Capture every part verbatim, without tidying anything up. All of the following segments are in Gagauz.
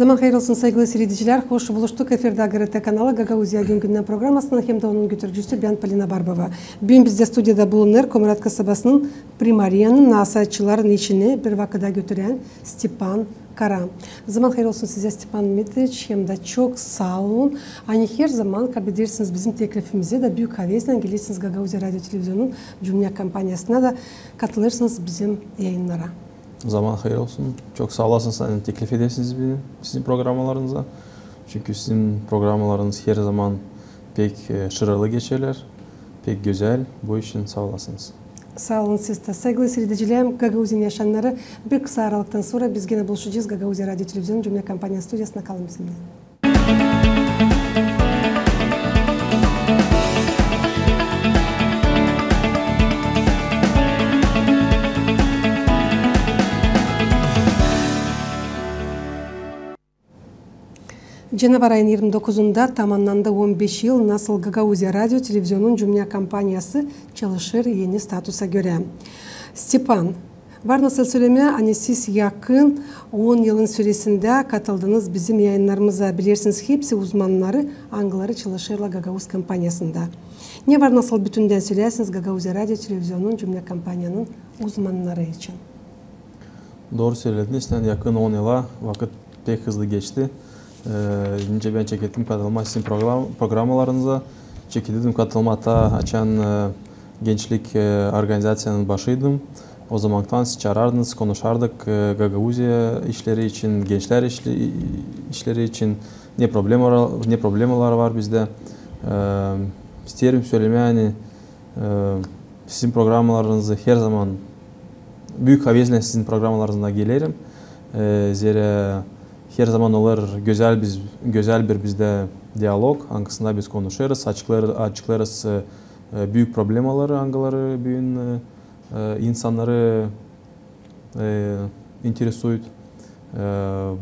Zaman hayır olsun, saygılı siiredicilär. Hoş buluştuk. Efirdä GRT kanalı, Gagauziya gün-gündän programasının hem dä onun götürücüsü bän, Polina Barbova. Büün bizdä studiyada bulunêr Komrat kasabasının Primariyanın nasaatçıların işini bir vakıda götürän Stepan Kara. Zaman hayır olsun sizä, Stepan Dmitriç, hem dä çok saa olun, ani herzaman kabul edersiniz bizim teklifimizi da büük havezlän gelersiniz Gagauziya radio televizionunun cümnä kompaniyasına da katılêrsınız bizim yayınnara. Zaman hayır olsun. Çok saa olasınız, ani teklif edersiniz beni sizin programalarınıza. Çünkü sizin programalarınız herzaman pek, e, şırarlı geçerlär, pek gözäl. Bu için saa olasınız. Saa olun siz dä. Saygılı siiredicilär, Gagauziyanın yaşayannarı, bir kısa aralıktan sora biz genä buluşacez Gagauziya radio televizionunun cümnä kompaniyasının studiyasında. Kalın bizimnän. Canavar ayın irmi dokuzunda tamannandı on beş yıl, nasıl Gagauziya radio televizionunun cümnä kompaniyası çalışêr eni statusa görä. Stepan, var nasıl sölemää, ani siz yakın on yılın süresindä katıldınız bizim yayınnarımıza. Bilersiniz hepsi uzmannarı, angıları çalışêrlar gagauz kompaniyasında. Ne var nasıl bütündän söleersiniz Gagauziya radio televizionunun cümnä kompaniyanın uzmannarı için? Dooru sölediniz, iştän yakın on yıla vakıt pek hızlı geçti. E, nicä bän çekettim katılmaa sizin program-, programalarınıza. Çekedim katılmaa taa açan, e, gençlik, e, organizaţiyanın başıydım. O zamandan siz çaarardınız, konuşardık, e, Gagauziya işleri için, gençlär işle-, işleri için, ne problemalar, ne problemalar var bizdä. E, isteerim sölemää, ani, e, sizin programalarınızı herzaman büük havezlän sizin programalarınıza gelerim. E, zerä herzaman olêr gözäl biz, gözäl bir bizdä dialog, angısında biz konuşêrız, açıklêr-, açıklêêrız, e, büük problemaları, angıları büün, e, e, insannarı, e, интересует. E,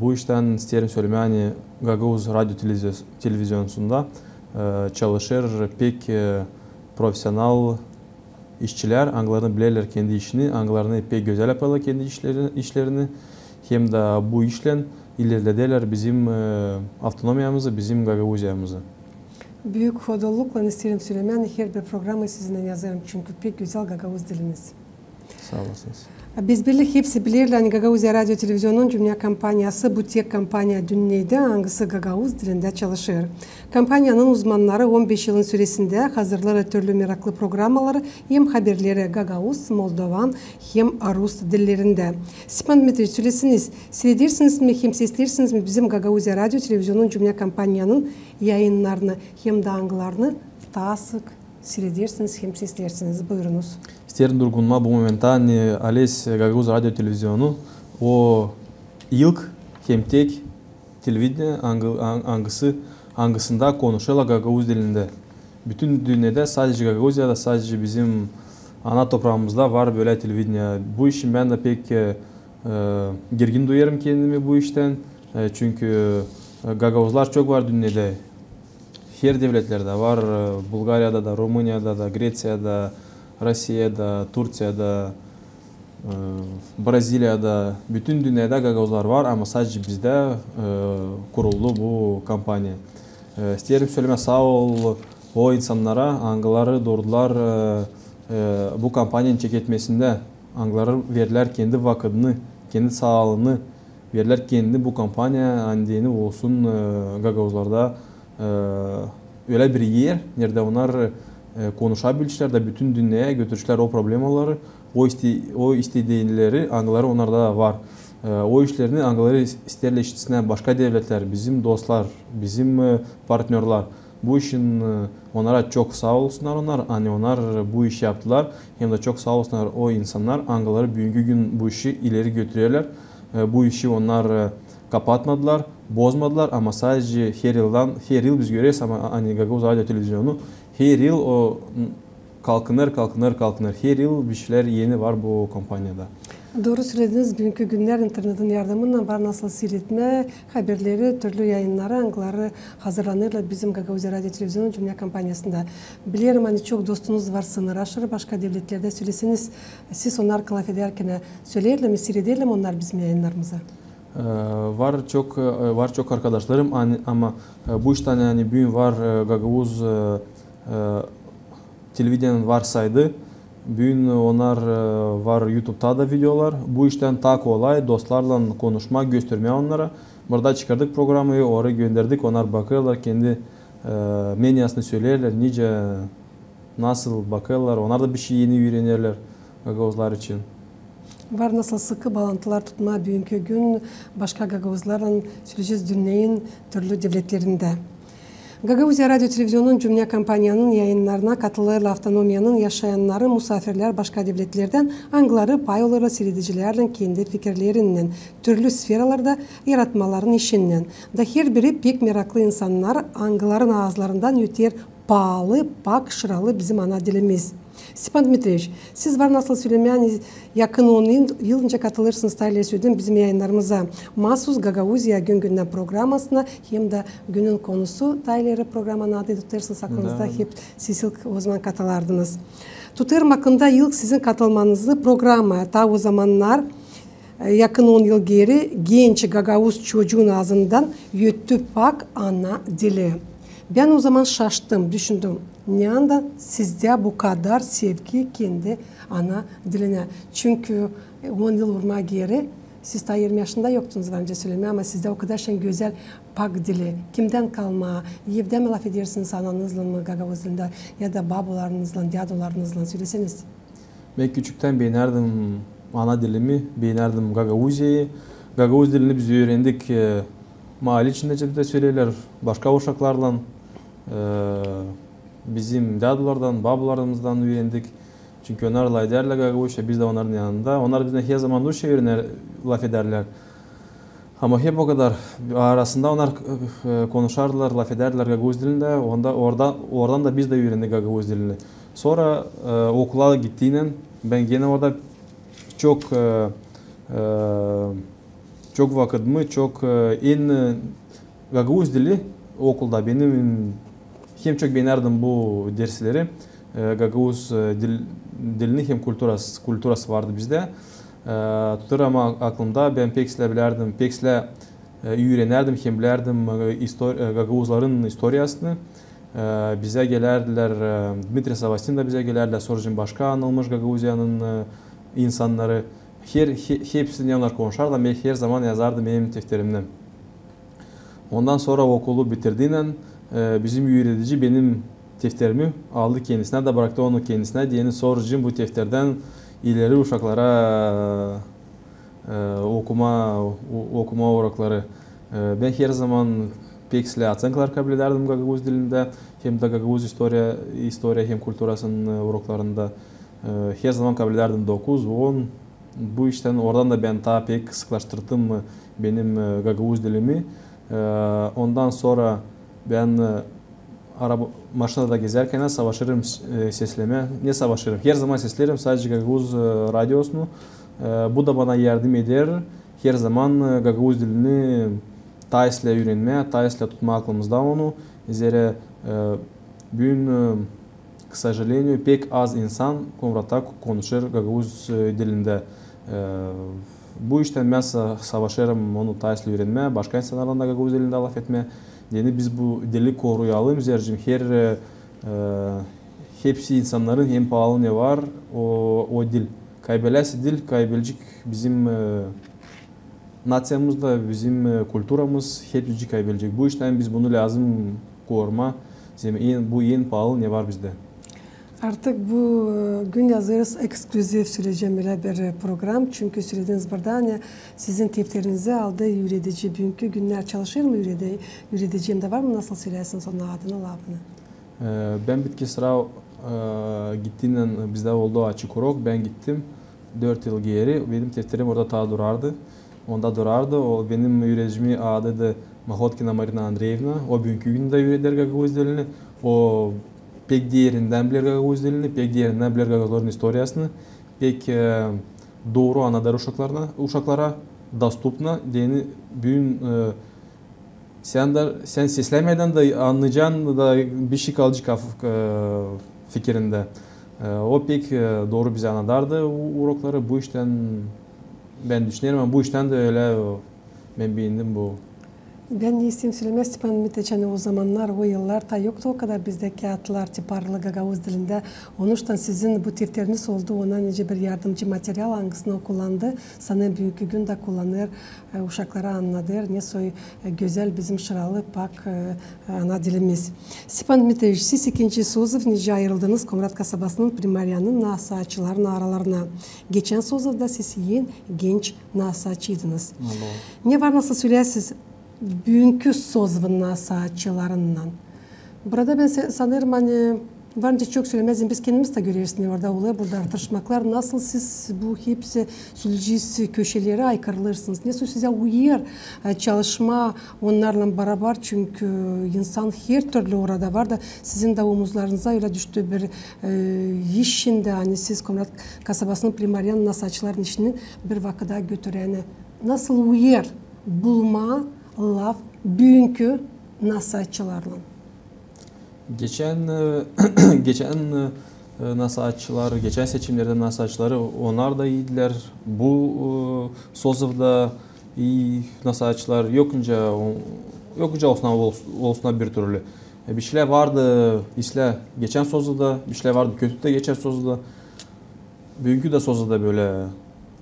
bu iştän isteerim sölemää, ani Gagauz radio televizios-, televizionusunda, e, çalışêr pek, e, profesional işçilär, angıları bilerlär kendi işini, angıları pek gözäl yapêrlar kendi işleri-, işlerini. Hem dä bu işlän ilerlederlär bizim, e, avtonomiyamızı, bizim Gagauziyamızı. Büük hodolluklan isteerim sölemää, ani herbir programayı sizinnän yazêrım, çünkü pek gözäl gagauz diliniz. Saa olasınız. Biz belli, hepsi bilerlär, ani Gagauziya radio televizionunun cümnä kompaniyası bu tek kompaniya dünnedä, angısı gagauz dilindä çalışêr. Kompaniyanın uzmannarı on beş yılın süresindä hazırlêêr türlü meraklı programaları hem haberleri gagauz, moldovan hem rus dillerindä. Stepan Dmitriç, söleseniz, siiredersiniz mi hem sesleersiniz mi bizim Gagauziya radio televizionunun cümnä kompaniyanın yayınnarını hem dä angılarını taa sık siiredersiniz hem sesleersiniz? Buyurunuz. İsteerim durgunmaa bu momenttä, ani ALES, Gagauz radio televizionu, o ilk hem tek televidenie, angı-, an-, angısı, angısında konuşêrlar gagauz dilindä. Bütün dünnedä sadecä Gagauziyada, sadecä bizim ana topraamızda var bölä televidenie. Bu için bän dä pek, e, e, gergin duyêrım kendimi bu iştän. E, çünkü, e, gagauzlar çok var dünnedä. Her devletlerdä var, e, Bulgariyada da, Rumuniyada da, Greţiyada, Rusiyada, Turţiyada, e, Braziliyada, bütün dünnedä gagauzlar var, ama sadecä bizdä, e, kuruldu bu kompaniya. E, isteerim sölemää saa ol o insannara, angıları durdular, e, e, bu kompaniyanın çeketmesindä, angıları verdilär kendi vakıdını, kendi saalını, verdilär kendini bu kompaniya, ani deyni olsun, e, gagauzlarda, e, ölä bir er, neredä onnar, e, konuşabilişlär da bütün dünneyä götürüşlär o problemaları, o iste-, o istedikleri, angıları onnarda var. E, o işlerini, angıları is-, isteerlär işitsinnär başka devletlär, bizim dostlar, bizim, e, partnörlar. Bu için, e, onnara çok saa olsunnar onnar, ani onnar bu işi yaptılar. Hem dä çok saa olsunnar o insannar, angıları büünkü gün bu işi ileri götürerlär. E, bu işi onnar, e, kapatmadılar, bozmadılar, ama sadecä her yıldan, her yıl biz göreriz, ama, ani Gagauz radio televizionu her yıl o, m, kalkınêr, kalkınêr, kalkınêr. Her yıl bir şeylär eni var bu kompaniyada. Dooru sölediniz, büünkü günnär internetin yardımınnan var nasıl siiretmää haberleri, türlü yayınnarı, angıları hazırlanêrlar bizim Gagauziya radio televizionunun cümnä kompaniyasında. Bilerim, ani çok dostunuz var sınır aşırı başka devletlerdä. Söleseniz, siz onnarkan lafedärkän, söleerlär mi, siirederlär mi onnar bizim yayınnarımıza? E, var çok, e, var çok arkadaşlarım, ani, ama, e, bu iştän, ani büün var, e, gagauz, e, e, televideniya var saydı. Büün onnar, e, var YouTube'da da videolar. Bu iştän taa kolay dostlarlan konuşmaa, göstermää onnara. Burada çıkardık programayı, orayı gönderdik, onnar bakêrlar kendi, e, mneniesini söleerlär, nicä, nasıl bakêrlar, onnar da bişey eni üürenerlär gagauzlar için. Var nasıl sıkı baalantılar tutmaa büünkü gün başka gagauzlarlan, söleyecez, dünneyin türlü devletlerindä. Gagauziya radio televizionunun cümnä kompaniyanın yayınnarına katılêrlar avtonomiyanın yaşayannarı, musaafirlär başka devletlerdän, angıları pay alêrlar siiredicilärlän kendi fikirlerinnän, türlü sferalarda yaratmaların işinnän. Da herbiri pek meraklı insannar, angıların aazlarından öter paalı, pak, şıralı bizim ana dilimiz. Stepan Dmitriç, siz var nasıl sölemää, ani yakın on yıl, yıl nicä katılêrsınız, taa ileri söledim, bizim yayınnarımıza. Maasuz Gagauziya gün-gündän programasına, hem dä günün konusu, taa ileri programanın adını tutêrsınız aklınızda, hep siz ilk o zaman katılardınız. Tutêrım aklımda ilk sizin katılmanızı programaya, taa o zamannar, e, yakın on yıl geeri, genç gagauz çocuun aazından öttü pak ana dili. Bän o zaman şaştım, düşündüm, neredan sizdä bu kadar sevgi kendi ana dilinä? Çünkü, e, on yıl urmaa geeri siz taa irmi yaşında yoktunuz, var nicä sölemää, ama sizdä o kadar şen gözäl pak dili. Kimdän kalma, evdä mi lafedersiniz ananızlan mı gagauz dilindä, ya da babularınızlan, dädularınızlan? Söleseniz. Bän küçüktän beenärdim ana dilimi, beenärdim Gagauziyayı. Gagauz dilini biz üürendik, e, maale içindä, bizdä söleerlär, başka uşaklarlan, e, bizim dädulardan, babularımızdan üürendik. Çünkü onnar lafederlär gagauzça, biz dä onnarın yanında. Onnar bizdän her zaman duşça üürener, lafederlär. Ama hep o kadar arasında onnar, e, konuşardılar, lafedärdilär gagauz dilindä. Onda, orada, oradan da biz dä üürendik gagauz dilini. Sora, e, okula gittiynän bän genä orada çok, e, e, çok vakıdımı, çok, e, en, e, gagauz dili okulda benim hem çok beenärdim bu dersleri, e, gagauz, e, dil, dilini hem kulturası, kulturası vardı bizdä. E, tutêrım aklımda, bän pek islää bilärdim, pek islää, e, üürenärdim hem bilärdim, e, istor-, e, gagauzların istoriyasını. E, bizä gelärdilär, e, Dmitriy Savastin da bizä gelärdilär, sora hem başka anılmış Gagauziyanın, e, insannarı. Her, he-, hepsini onnar konuşardı, bän her zaman yazardım benim tefterimdä. Ondan sora okulu bitirdiynän, e, bizim üüredici benim tefterimi aldı kendisinä da braktı onu kendisinä deyni, sora hem bu tefterdän ileri uşaklara, e, okuma, o-, okuma urokları. E, bän her zaman pek islää otsenkalar kabledärdim gagauz dilindä, hem dä gagauz istoriya, istoriya hem kulturasının, e, uroklarında. E, her zaman kabledärdim dokuz, on. Bu iştän, oradan da bän taa pek sıklaştırdım, e, benim, e, gagauz dilimi. E, ondan sora bän, e, araba, maşinada gezärkän savaşêrım, e, seslemää. Ne savaşêrım? Her zaman sesleerim sadecä gagauz, e, radiosunu. E, bu da bana yardım eder her zaman, e, gagauz dilini taa islää üürenmää, taa islää tutmaa aklımızda onu. Zerä, e, büün, e, к сожалению, pek az insan Komratta konuşêr gagauz, e, dilindä. E, bu iştän bän sa-, savaşêrım onu taa islää üürenmää, başka insannarlan da gagauz dilindä lafetmää. Deyni biz bu dili koruyalım, zerä hem her, e, e, hepsi insannarın en paalı ne var, o, o dil. Kaybelärse dil, kaybelecek bizim, e, naţiyamız da, bizim, e, kulturamız hepsicik kaybelecek. Bu iştän biz bunu lääzım korumaa. Zerä en, bu en paalı ne var bizdä. Artık bu, e, gün hazırız eksklüziv söleyecäm bölä bir, e, program. Çünkü sölediniz burada, ani sizin tefterinizi aldı üüredici. Büünkü günnär çalışêr mı üüredi-, üüredici, hem dä var mı, nasıl söleersiniz onun adını, lafını? E, bän bitki sıra, e, gittiynän, bizdä oldu açık urok, bän gittim. Dört yıl geeri benim tefterim orada taa durardı. Onda durardı. O benim üüredicimi adı da Mahotkina Marina Andreevna. O büünkü gündä üüreder gagauz dilini. O pek derindän biler gagauz dilini, pek derindän biler gagauzların istoriyasını. Pek, e, dooru annader uşaklarına, uşaklara, dostupno, deyni büün, e, sän dä, sän seslämedän dä annayacan da bişey kalacek af-, e, fikirindä. E, o pek, e, dooru bizä annadardı u-, urokları. Bu iştän bän düşünerim, ama bu iştän dä ölä, e, Bän beendim bu. Bän ne isteerim sölemää, Stepan Dmitriç, ani o zamannar, o yıllar taa yoktu o kadar bizdä kiyatlar, tiparlı gagauz dilindä. Onuştan sizin bu defteriniz oldu ona nicä bir yardımcı material, angısını o kullandı. Sanêrım, büünkü gün dä kullanêr, e, uşaklara annadêr, ne soy, e, gözäl bizim şıralı, pak, e, ana dilimiz. Stepan Dmitriç, siz ikinci sozıv nicä ayırıldınız Komrat kasabasının primariyanın nasaatçıların aralarına. Geçän sozıvda siz en genç nasaatçıydınız. Ne var nasıl söleyäsiniz büünkü sozıvın nasaatçılarınnan? Burada bän se-, sanêrım, ani var nicä çok sölemää, biz kendimiz dä göreriz, ne orada olêr, burada tartışmaklar. Nasıl siz bu hepsi söleyeceniz köşeleri aykırılırsınız? Nesoy sizä uyêr, e, çalışmaa onnarlan barabar, çünkü insan hertürlü orada var da sizin dä omuzlarınıza ölä düştü bir, e, iş şindi, ani siz Komrat kasabasının primariyanın nasaatçıların işini bir vakıda götüreni. Nasıl uyêr bulmaa laf büünkü nasaatçılarlan? Geçän, e, geçän, e, nasaatçılar, geçän seçimnerdä nasaatçıları, onnar da iidilär. Bu, e, sozıvda ii nasaatçılar yok nicä, o-, yok nicä olsunnar, ols-, olsunnar bir türlü. E, bişeylär vardı islää geçän sozıvda, bişeylär vardı kötü dä geçän sozıvda. Büünkü dä sozıvda bölä,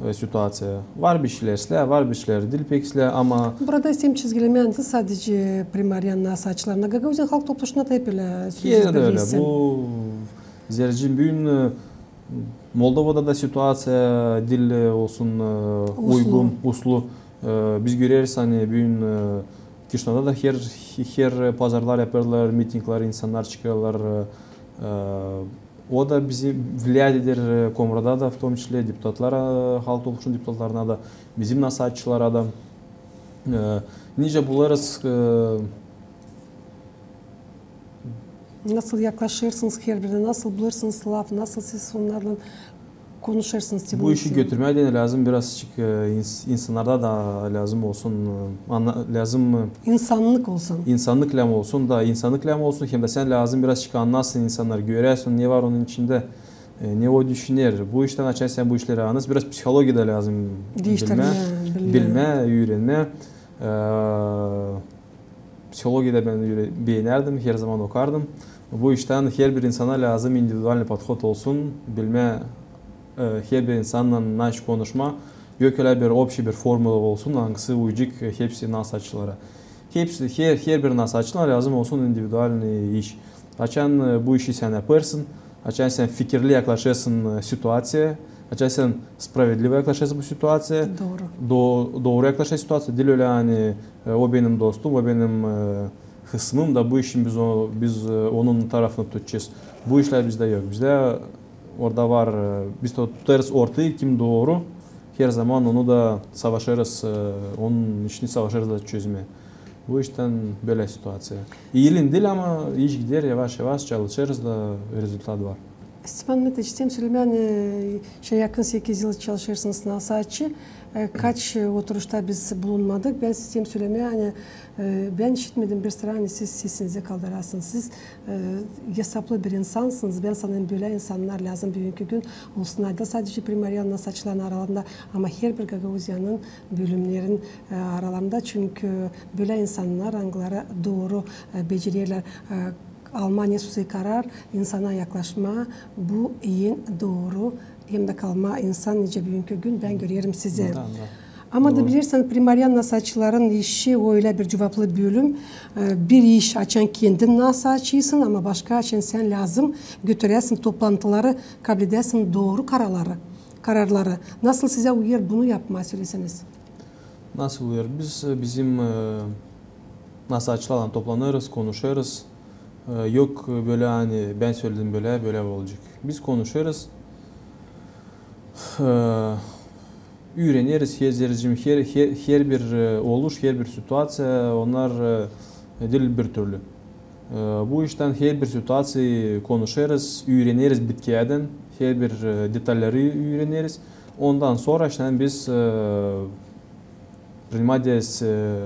e, situaţiya. Var bişeylär islää, var bişeylär diil pek islää, ama... Burada isteerim çizgilemää, ani sadecä primariyanın nasaatçılarına, Gagauziyanın Halk Topluşuna da hep ölä. Hep ölä. Bu, zerä büün, e, Moldovada da situaţiya diil, e, olsun, e, uygun, uslu. E, biz göreriz, ani büün, e, Kişinövda da her, her pazarlar yapêrlar, mitingler, insannar çıkêrlar, e, e, O da bizi влиять eder, e, Komrada da, в том числе, deputatlara, e, Halk Topluşunun deputatlarına da, bizim nasaatçılara da. E, nicä bulêrız, e, nasıl yaklaşêrsınız herbirinä, nasıl bulêrsınız laf, nasıl siz onnarlan konuşêrsınız? Bu işi götürmää deyni lääzım birazçık, e, ins-, insannarda da lääzım olsun, e, anna-, lääzım, e, insannık olsun. İnsannık lääzım olsun da, insannık lääzım olsun, hem dä sän lääzım birazçık annasın insannarı, göräsin, ne var onun içindä, e, ne o düşüner. Bu iştän açan sän bu işleri annêêrsın, biraz psihologiya da lääzım bilmää, bilmää, üürenmää. E, Psihologiya da bän üüre-, beenärdim, herzaman okardım. Bu iştän herbir insana lääzım individualnıy podhod olsun, bilmää, e, herbir insannannan nasıl konuşmaa. Yok ölä bir общий bir formula olsun, angısı uyacek, e, hepsi nasaatçılara. Hepsi, her, herbir nasaatçılara lääzım olsun individualnıy iş. Açan, e, bu işi sän yapêrsın, açan sän fikirli yaklaşêrsın, e, situaţiyaya, açan sän справедливо yaklaşêrsın bu situaţiyaya, dooru, do-, dooru yaklaşêrsın situaţiyaya, diil ölä, ani, e, o benim dostum, o benim, e, hısmım da bu işin biz o-, biz, e, onun tarafını tutacez. Bu işlär bizdä yok. Bizdä orada var, e, biz tutêrız ortayı, kim dooru, herzaman onu da savaşêrız, e, onun işini savaşêrız da çözmää. Bu iştän bölä situaţiya. İilin diil, ama iş gider yavaş-yavaş, çalışêrız da rezultat var. Stepan Dmitriç, isteerim sölemää, ani şä yakın sekiz yıl çalışêrsınız nasaatçı. E, kaç, e, oturuşta biz bulunmadık. Bän isteerim sölemää, ani, e, bän işitmedim bir sıra, ani siz sesinizi kaldırasınız. Siz, e, esaplı bir insansınız. Bän sanêrım, bölä insannar lääzım büünkü gün olsun. Diil sadecä primariyanın nasaatçılarının aralarında, ama herbir Gagauziyanın bölümnerin, e, aralarında. Çünkü bölä insannar, angıları dooru, e, becererlär, e, almaa ne soy karar, insana yaklaşmaa, bu en dooru, hem dä kalmaa insan, nicä büünkü gün bän görerim sizi. Da, da. Ama da bilersin, primariyanın nasaatçıların işi o ölä bir cuvaplı bölüm. E, bir iş, açan kendin nasaatçıysın, ama başka açan sän lääzım götüräsin toplantıları, kabledäsin dooru kararları, kararları. Nasıl sizä uyêr bunu yapmaa, söleseniz? Nasıl uyêr? Biz, e, bizim, e, nasaatçılarlan toplanêrız, konuşêrız. E, yok, e, bölä, ani bän söledim bölä, bölä olacek. Biz konuşêrız. E, üüreneriz, her, her, her, herbir, e, oluş, herbir situaţiya, onnar, e, diil bir türlü. E, bu iştän herbir situaţiyayı konuşêrız, üüreneriz bitkiyädän, herbir, e, detalları üüreneriz. Ondan sora, işte, biz, e, принимать ederiz, e,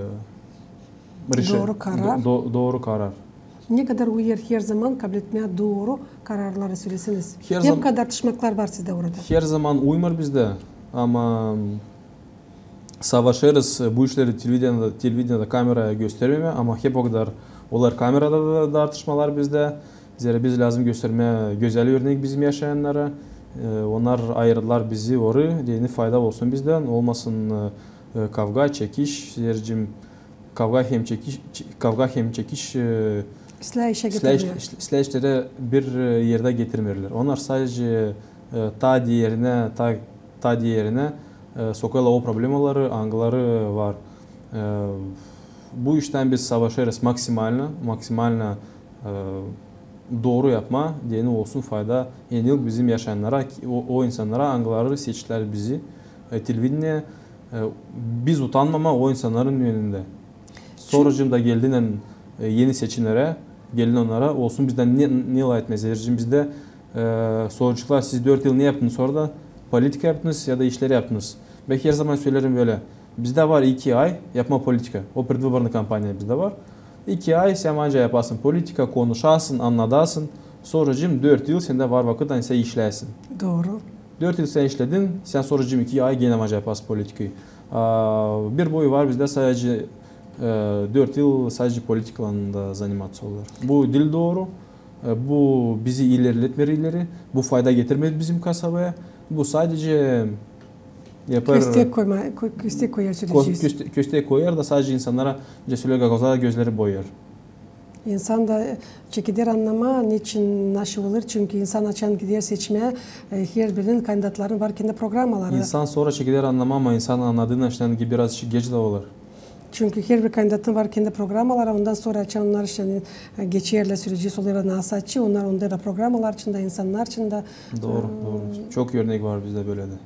реше-, dooru karar. Do-, do-, dooru karar. Ne kadar uyêr herzaman kabletmää dooru kararları, söleseniz? Her zam-, ne kadar tartışmaklar var sizdä orada? Herzaman uymêêr bizdä, ama savaşêrız bu işleri televidenedä, televidenedä kameraya göstermemää, ama hep o kadar olêr kamerada da tartışmalar bizdä. Zerä biz lääzım göstermää gözäl örnek bizim yaşayannara. E, onnar ayırdılar bizi orayı, deyni fayda olsun bizdän, olmasın, e, e, kavga, çekiş, zerä kavga hem çekiş, ç-, kavga hem çekiş, e, İslää işä getirmeer. İslää işleri bir, e, erdä getirmeerlär. Onnar sadece, e, taa derinä, taa, taa derinä, e, sokêrlar o problemaları, angıları var. E, bu iştän biz savaşêrız maksimalno, maksimalno, e, dooru yapmaa, deyni olsun fayda, enilik bizim yaşayannara, o, o insannara, angıları seçtülär bizi, e, televideniye, e, biz utanmamaa o insannarın önündä. Sonracıım da geldin, e, eni seçimnerä, geldin onnara, olsun bizdän ne, ne lafetmää, zerä bizdä, e, soraceklar: siz dört yıl ne yaptınız orada? Politika yaptınız ya da işleri yaptınız? Bän her zaman söleerim bölä: bizdä var iki ay yapmaa politika. O предвыборный kampaniya bizdä var. İki ay sän ancak yapasın politika, konuşasın, annadasın. Sonracıım dört yıl sendä var vakıt, ani sän işläsin. Dooru. Dört yıl sän işledin, sän sonracıım iki ay genä ancak yapasın politikayı. A, bir boyu var bizdä sadece, e, dört yıl sadece politikaylan da заниматься olêr. Bu diil dooru. E, bu bizi ilerletmeer ileri. Bu fayda getirmeer bizim kasabaya. Bu sadece yapêr, köstek koyma, kö-, köstek koyêr, ko-, sölecez. Köste-, köstek koyêr da sadece insannara, söleer, gagauzlara gözleri boyêr. İnsan da, e, çekeder annamaa, neçin nasıl olêr, çünkü insan açan gider seçmää, e, herbirinin kandidatların var kendi programaları. İnsan sora çekeder annamaa, ama insan annadıynan, işte, biraz geç dä olêr. Çünkü herbir kandidatın var kendi programaları, ondan sora açan onnar, işte, ani, e, geçerlär süreci, olêrlar nasaatçı, onnar onda da programalar için dä, insannar için dä. Dooru, e, dooru. Çok örnek var bizdä bölä dä.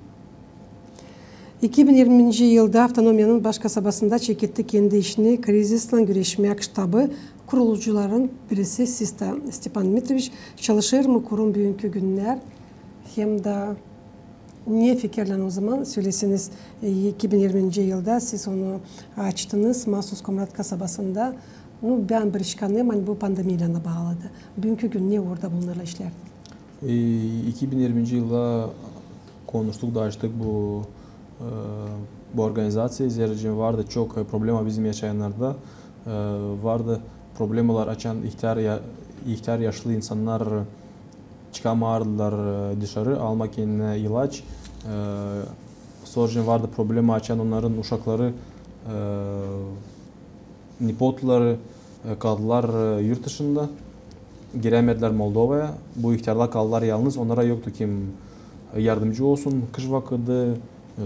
İki bin irminci yılda avtonomiyanın baş kasabasında çeketti kendi işini krizislän güreşmää ştabı kurulucuların birisi Sista Stepan Dmitriç. Çalışêr mı kurum büünkü günnär? Hem dä ne fikirlän o zaman, söleseniz, e, iki bin irminci yılda siz onu açtınız Masus Komrat kasabasında. Nu, bän bir işkanım, ani bu pandemiyalan da baalıdı. Büünkü gün ne orada bulunêrlar işlär? E, iki bin irminci yılda konuştuk da açtık bu, e, bu organizaţiyayı. Zerä vardı çok, e, problema bizim yaşayannarda. E, vardı problemalar, açan ihtär ya-, ihtär yaşlı insannar çıkamaardılar, e, dışarı almaa kendinä ilaç. E, sonracıım vardı problema, açan onnarın uşakları, e, nepotları, e, kaldılar, e, yurt dışında. Girämedilär Moldovaya. Bu ihtärlar kaldılar yalnız. Onnara yoktu kim, e, yardımcı olsun. Kış vakıdı, e,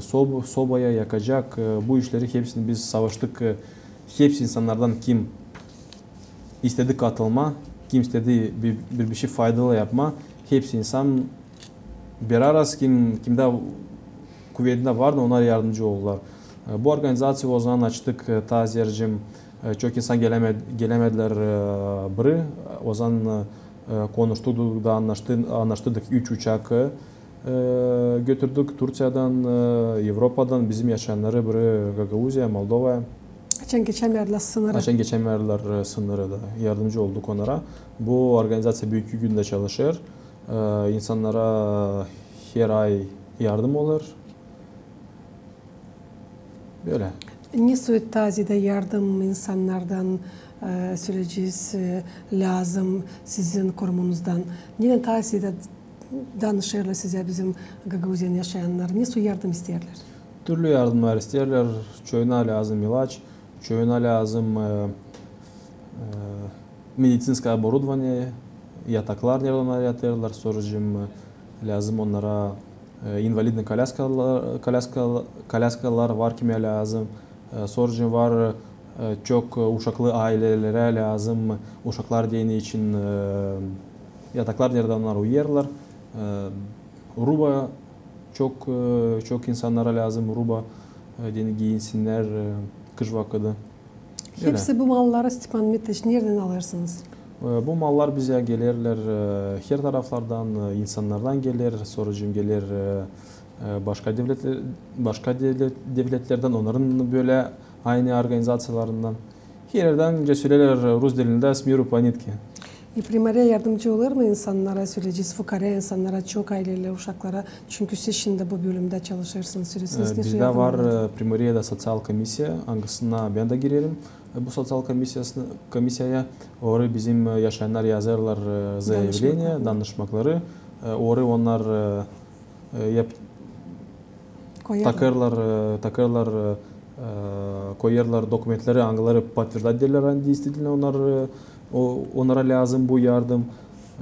sob-, sobaya yakacak. E, bu işleri hepsini biz savaştık. E, hepsi insannardan kim istedi katılmaa, kim istedi bir, bir, bir şey faydalı yapmaa, hepsi insan beraraz, kim, kimdä kuvedindä vardı, onnar yardımcı oldular. E, bu organizaţiyayı o zaman açtık, e, taa zerä, e, çok insan geläme-, gelämedilär, e, biri. O zaman, e, konuştuk da annaştı-, annaştırdık üç uçak, e, götürdük Turţiyadan, e, Evropadan bizim yaşayannarı biri Gagauziyaya, Moldovaya. Açan geçämeerdilär sınırı. Açan geçämeerdilär, e, sınırı da. Yardımcı olduk onnara. Bu organizaţiya büünkü gündä çalışêr. E, insannara her ay yardım olêr. Bölä. Ne soy taa ziyada yardım insannardan, e, söleyecez, e, lääzım sizin kurumunuzdan? Nedän taa ziyada danışêrlar sizä bizim Gagauziyanın yaşayannar? Ne soy yardım isteerlär? Türlü yardımnar isteerlär. Çoyuna lääzım ilaç, çoyuna lääzım, e, e, медицинское оборудование, yataklar, neredä onnar yatêrlar, sonracıım, e, lääzım onnara, e, инвалидный kolyaskalar, kolyaska-, kolyaskalar var kimä lääzım, e, sonracıım var, e, çok, e, uşaklı aylelerä lääzım uşaklar deyni için, e, yataklar, neredä onnar uyuyêrlar, e, ruba, çok, e, çok insannara lääzım ruba, e, deyni giyinsinnär, e, kış vakıdı. Hepsi bu malları, Stepan Dmitriç, neredän alêrsınız? E, bu mallar bizä gelerlär, e, her taraflardan, e, insannardan geler, sonracıım geler, e, e, başka devletler, başka devlet-, devletlerdän, onnarın bölä aynı organizaţiyalarından. Her erdän, nicä söleerlär rus dilindä, с миру по нитке. E, Primariya yardımcı olêr mı insannara, söleyecez, fukaarä insannara, çok ayleli uşaklara? Çünkü siz şindi bu bölümdä çalışêrsınız. Söleyecez, ne soy yardım olêr? Bizdä var, e, Primariyada sosial komissiya, angısına bän dä girerim. E, bu sosial komissiyasına, komissiyaya, orayı bizim, e, yaşayannar yazêrlar, e, zayavleniya, danışmakları. E, orayı onnar, e, e, yap-, takêrlar, e, takêrlar, e, e, koyêrlar dokumentleri, angıları potverdadilär, ani действительно onnar, e, o, onnara lääzım bu yardım.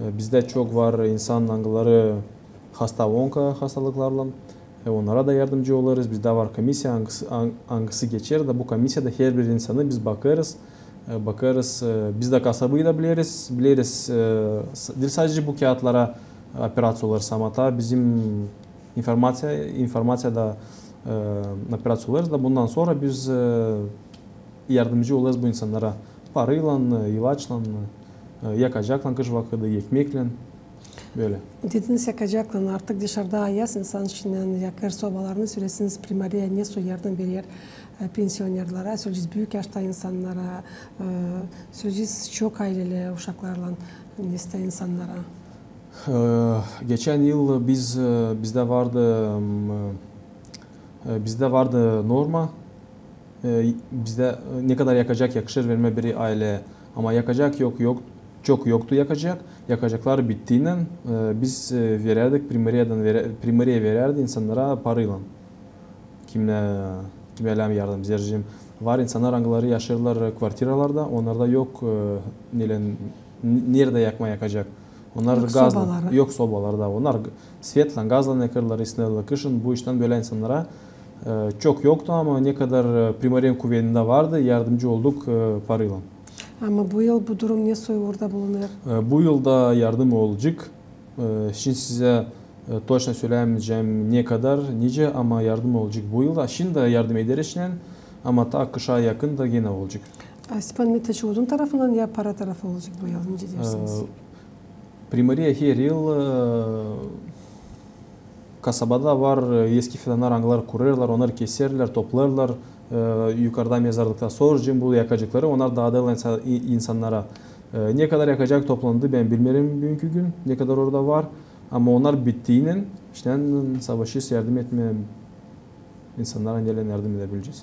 E, bizdä çok var insan, angıları hasta onka hastalıklarlan. E, onnara da yardımcı olêrız. Bizdä var komissiya, angısı, an-, angısı geçer da bu komissiyada herbir insanı biz bakêrız. E, bakêrız, e, biz dä kasabı da bileriz, bileriz, e, s-, diil sade bu kiyatlara operaţiya olêr, ama taa bizim informaţiya, informaţiyada, e, operaţiya olêrız da bundan sora biz, e, yardımcı olêrız bu insannara paraylan, e, ilaçlan, e, yakacaklan kış vakıdı, ekmeklän. Bölä. Dediniz, yakacaklan. Artık dışarda ayaz, insan şindän yakêr sobalarını. Söleyecez, Primariya ne soy yardım verer, e, pensionerlara, söleyecez, büük yaşta insannara, e, söleyecez, çok ayleli uşaklarlan nesä insannara? E, geçän yıl biz, e, bizdä vardı, m, e, bizdä vardı norma, e, bizdä, e, ne kadar yakacak yakışêr vermää bir ayleyä. Ama yakacak yok, yok, çok yoktu yakacak. Yakacaklar bittiynän, e, biz, e, verärdik, Primariyadan verä-, Primariya verärdi insannara paraylan. Kimnä, kimnä lääzım yardım. Zercim, var insannar, angıları yaşêêrlar, e, kvartiralarda, onnarda yok, e, nelän, n-, neredä yakmaa yakacak. Onnar yok gazlan, sobaları. Yok sobaları da. Onnar g-, svetlän, gazlan yakêrlar, isnelli kışın. Bu iştän bölä insannara, e, çok yoktu, ama ne kadar, e, Primariyanın kuvedindä vardı, yardımcı olduk, e, paraylan. Ama bu yıl bu durum ne soy orada bulunêr? E, bu yıl da yardım olacek. E, şindi sizä, e, toçno söleyämeyecäm ne kadar, nicä, ama yardım olacek bu yıl da. Şindi dä yardım ederiz şindän, ama taa kışa yakın da genä olacek. A Stepan Mitiç odun tarafından ya para tarafı olacek bu yıl, nicä deersiniz? E, Primariya her yıl, e, kasabada var, e, eski fidannar, angıları kurêrlar, onnarı keserlär, toplêêrlar, e, yukarda mezarlıkta. Sora bu yakacakları onnar daadêrlar insa-, i-, insannara. E, ne kadar yakacak toplandı, bän bilmeerim büünkü gün, ne kadar orada var. Ama onnar bittiynän, şindän savaşêrız yardım etmää insannara, nelän yardım edäbilecez.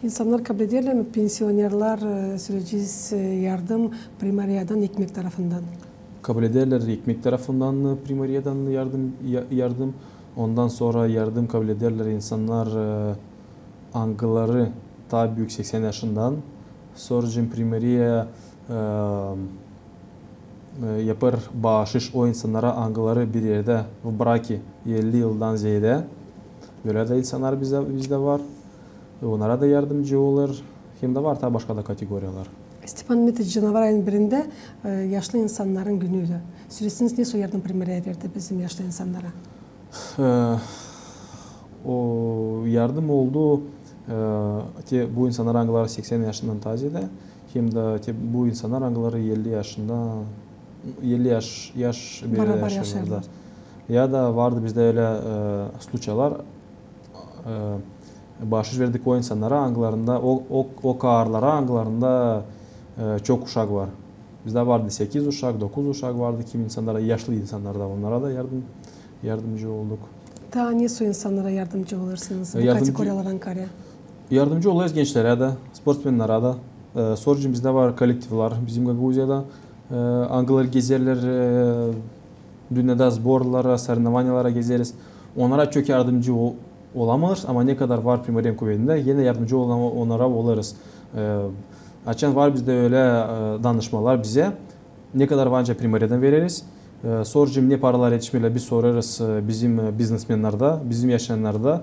İnsannar kabul ederlär mi, pensionerlar, e, söleyecez, e, yardım Primariyadan ekmek tarafından? Kabul ederlär ekmek tarafından, e, Primariyadan yardım, ya-, yardım. Ondan sora yardım kabul ederlär insannar, e, angıları taa büük seksän yaşından. Sora Primariya, e, e, yapêr baaşış o insannara, angıları bir erdä в браке elli yıldan zeedä. Bölä dä insannar bizdä, bizdä var. E, onnara da yardımcı olêr. Hem dä var taa başka da kategoriyalar. Stepan Mitiç, canavar ayın birindä, e, yaşlı insannarın günüydü. Söleyecez, ne soy yardım Primariya verdi bizim yaşlı insannara? E, o yardım oldu, e, te bu insannara, angıları seksän yaşından taa zeedä, hem dä te bu insannara, angıları elli yaşında, elli yaş, yaş barabar yaşêêrlar. Ya da vardı bizdä ölä, e, случайlar, e, baaşış verdik o insannara, angılarında, o, o, o kaarlara, angılarında, e, çok uşak var. Bizdä vardı sekiz uşak, dokuz uşak vardı, kimi insannara, yaşlı insannara da, onnara da yardım, yardımcı olduk. Taa ne soy insannara yardımcı olêrsınız bu kategoriyalardan kaarä? Yardımcı olêrız gençlerä dä, sportsmennara da. E, sora bizdä var kollektivlar bizim Gagauziyada, e, angıları gezerlär, e, dünnedä zborlara, соревнованиялара gezeriz. Onnara çok yardımcı o-, olamêêrız, ama ne kadar var Primariyanın kuvedindä, genä yardımcı ola-, onnara olêrız. E, açan var bizdä ölä, e, danışmalar bizä, ne kadar var, ancak Primariyadan vereriz. E, sora ne paralar etişmeerlär, biz sorêrız, e, bizim, e, biznesmennerdä, bizim yaşayannarda.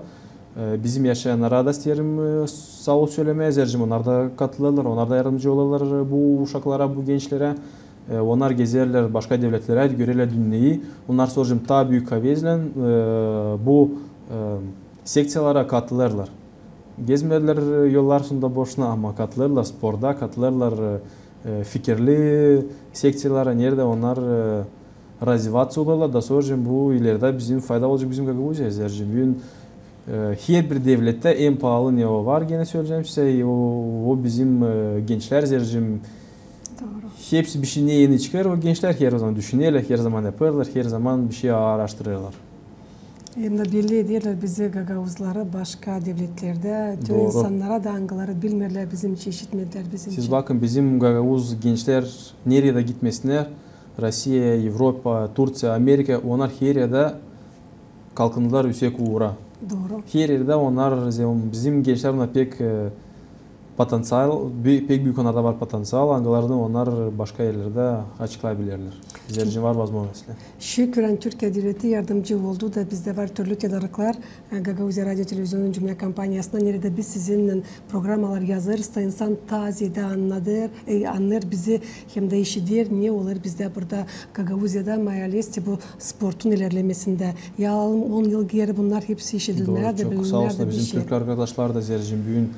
E, bizim yaşayannara da isteerim, e, saa ol sölemää, zercim, onnar da katılêrlar, onnar da yardımcı olêrlar, e, bu uşaklara, bu gençlerä. E, onnar gezerlär başka devletlerä, görerlär dünneyi. Onnar sora taa büük kavezlän, e, bu, e, sekţiyalara katılêrlar. Gezmeerlär, e, yollar sonunda boşuna, ama katılêrlar sporda, katılêrlar, e, e, fikirli sekţiyalara, neredä onnar, e, развиваться olêrlar da sora bu ilerdä bizim fayda olacek bizim Gagauziyaya, zercim. Büün, e, herbir devlettä en paalı ne o var, genä söleyecäm sizä, o, o bizim, e, gençlär, zercim. Hepsi bir şey ne eni çıkêr, o gençlär herzaman düşünerlär, herzaman yapêrlar, herzaman bir şey aaraştırêrlar. Hem dä belli ederlär bizi gagauzları başka devletlerdä, te o insannara da, angıları bilmeerlär bizim için, işitmedilär bizim için. Siz bakın, bizim gagauz gençlär neredä gitmesinnär, Rusiya, Evropa, Turţiya, Amerika, onnar her erdä kalkındılar üüsek uura. Dooru. Her erdä onnar, bizim gençlär, onnar pek potenţial, pek büük onnarda var potenţial, angılarını onnar başka erlerdä açıklaya bilerlär. Sizlär için var возможность. Şükür, ani Türkiya devleti yardımcı oldu da bizdä var türlü tedarıklar. Gagauziya radio televizionunun cümlä kompaniyasında, neredä biz sizinnän programalar yazêrız da insan taa zeedä annadêr, annêêr bizi hem dä işider, ne olêr bizdä burada Gagauziyada, mai ales bu sportun ilerlemesindä. Ya alalım on yıl geeri, bunnar hepsi işidilmezdä, bilinmezdä bir şey. Dooru, çok saa olsunnar bizim türk arkadaşlar da, zerä büün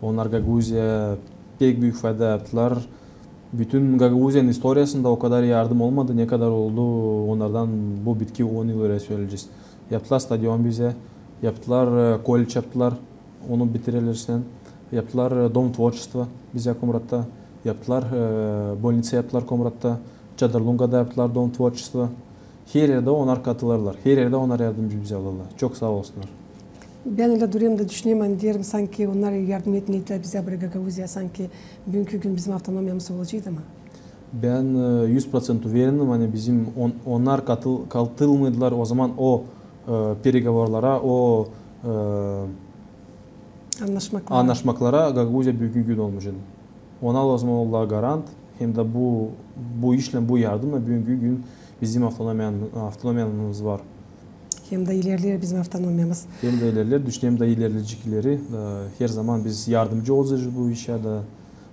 onnar Gagauziyaya pek büük fayda yaptılar. Bütün Gagauziyanın istoriyasında o kadar yardım olmadı, ne kadar oldu onnardan bu bitki on yıl ölä sölecez. Yaptılar stadion bizä, yaptılar kolledj, yaptılar, onu bitirerlär sän. Yaptılar Dom tvorçestva bizä Komratta, yaptılar bolnitsa, yaptılar Komratta, Çadırlungada yaptılar Dom tvorçestva. Her erdä onnar katılêrlar, her erdä onnar yardımcı bizä olêrlar. Çok saa olsunnar. Bän ölä durêrım da düşünerim, ani deerim, sanki onnar yardım etmeedilär bizä burayı, Gagauziyaya, sanki büünkü gün bizim avtonomiyamız olaceydı mı? Bän üz proţent uverenim, ani bizim onnar katılmêêrdılar ozaman o peregovorlara, o annaşmaklara, Gagauziya büünkü gün olmayaceydı. Ona lääzım olêr garant, hem dä bu işlän, bu yardımnan büünkü gün bizim avtonomiyamız var. Hem dä ilerleer bizim avtonomiyamız. Hem dä ilerleer, düşünerim, hem dä ilerleyecek ileri. Herzaman biz yardımcı olacez bu işä da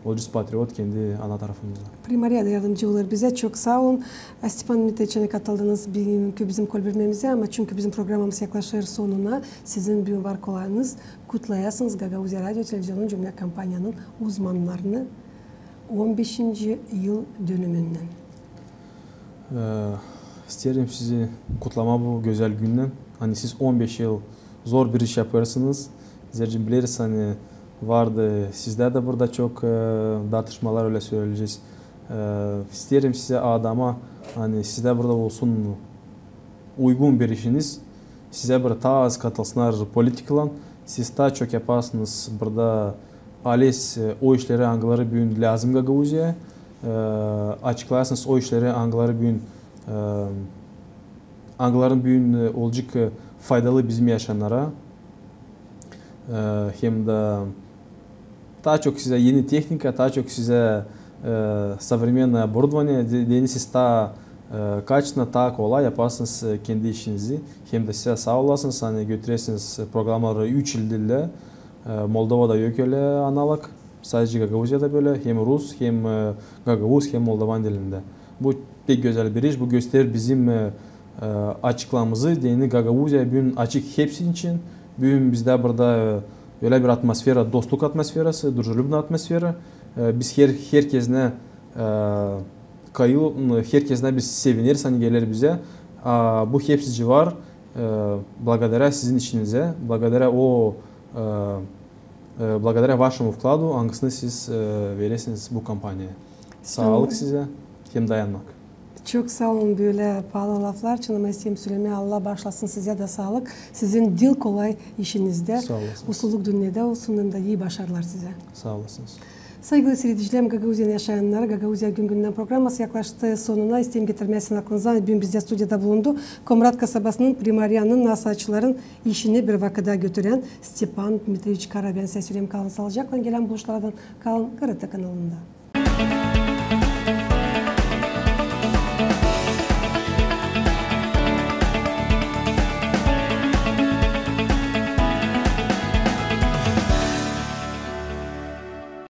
olacez patriot kendi ana tarafımızda. Primariya da yardımcı olêr bizä. Çok saa olun, Stepan Dmitriç, ani katıldınız büünkü bizim kolbirmemizä, ama çünkü bizim programamız yaklaşêr sonuna, sizin büün var kolayınız kutlayasınız Gagauziya radio televizionunun cümlä kompaniyanın uzmannarını on beşinci yıl dönümünnän. İsteerim sizi kutlamaa bu gözäl günnän. Ani siz on beş yıl zor bir iş yapêrsınız. Zerä bileriz, ani vardı sizdä dä burada çok dartışmalar, ölä söleyecez. İsteerim sizä adamaa, ani sizdä burada olsun uygun bir işiniz, sizä burada taa az katılsınnar politikalan, siz taa çok yapasınız burada ales o işleri, angıları büün lääzım Gagauziyaya, açıklayasınız o işleri, angıları büün, angıların büün olacek faydalı bizim yaşayannara. Hem dä taa çok sizä eni tehnika, taa çok sizä современное оборудование, deyni siz taa kaçetno, taa kolay yapasınız kendi işinizi. Hem dä sizä saa olasınız, ani götürersiniz programaları üç il dillä, Moldovada yok ölä analog, sadecä Gagauziyada bölä, hem rus, hem gagauz, hem moldovan dilindä. Bu pek gözäl bir iş, bu gösterer bizim açıklamamızı, deyni Gagauziya büün açık hepsi için. Büün bizdä burada ölä bir atmosfera, dostluk atmosferası, дружелюбная атмосфера. Biz her, herkeznä kayıl, herkeznä biz sevineriz, ani geler bizä. Bu hepsicii var благодаря sizin işinizä, благодаря o благодаря вашему вкладу, angısını siz verersiniz bu kompaniyaya. Saalık sizä hem dayanmak. Çok saa olun bölä paalı laflar için, ama isteerim sölemää, Allah baaşlasın sizä dä saalık sizin diil kolay işinizdä. Saa olasınız. Usluluk dünnedä olsun, hem dä ii başarılar sizä. Saa olasınız. Saygılı siiredicilerim, Gagauziyanın yaşayannarı, Gagauziya gün-gündän programası yaklaştı sonuna. İsteerim getirmää sizin aklınıza, büün bizdä studiyada bulundu Komrat kasabasının primariyanın nasaatçıların işini bir vakıda götürän Stepan Dmitriç Kara. Bän sizä söleerim, kalın saalıcaklan, gelän buluşmalardan kalın GRT kanalında.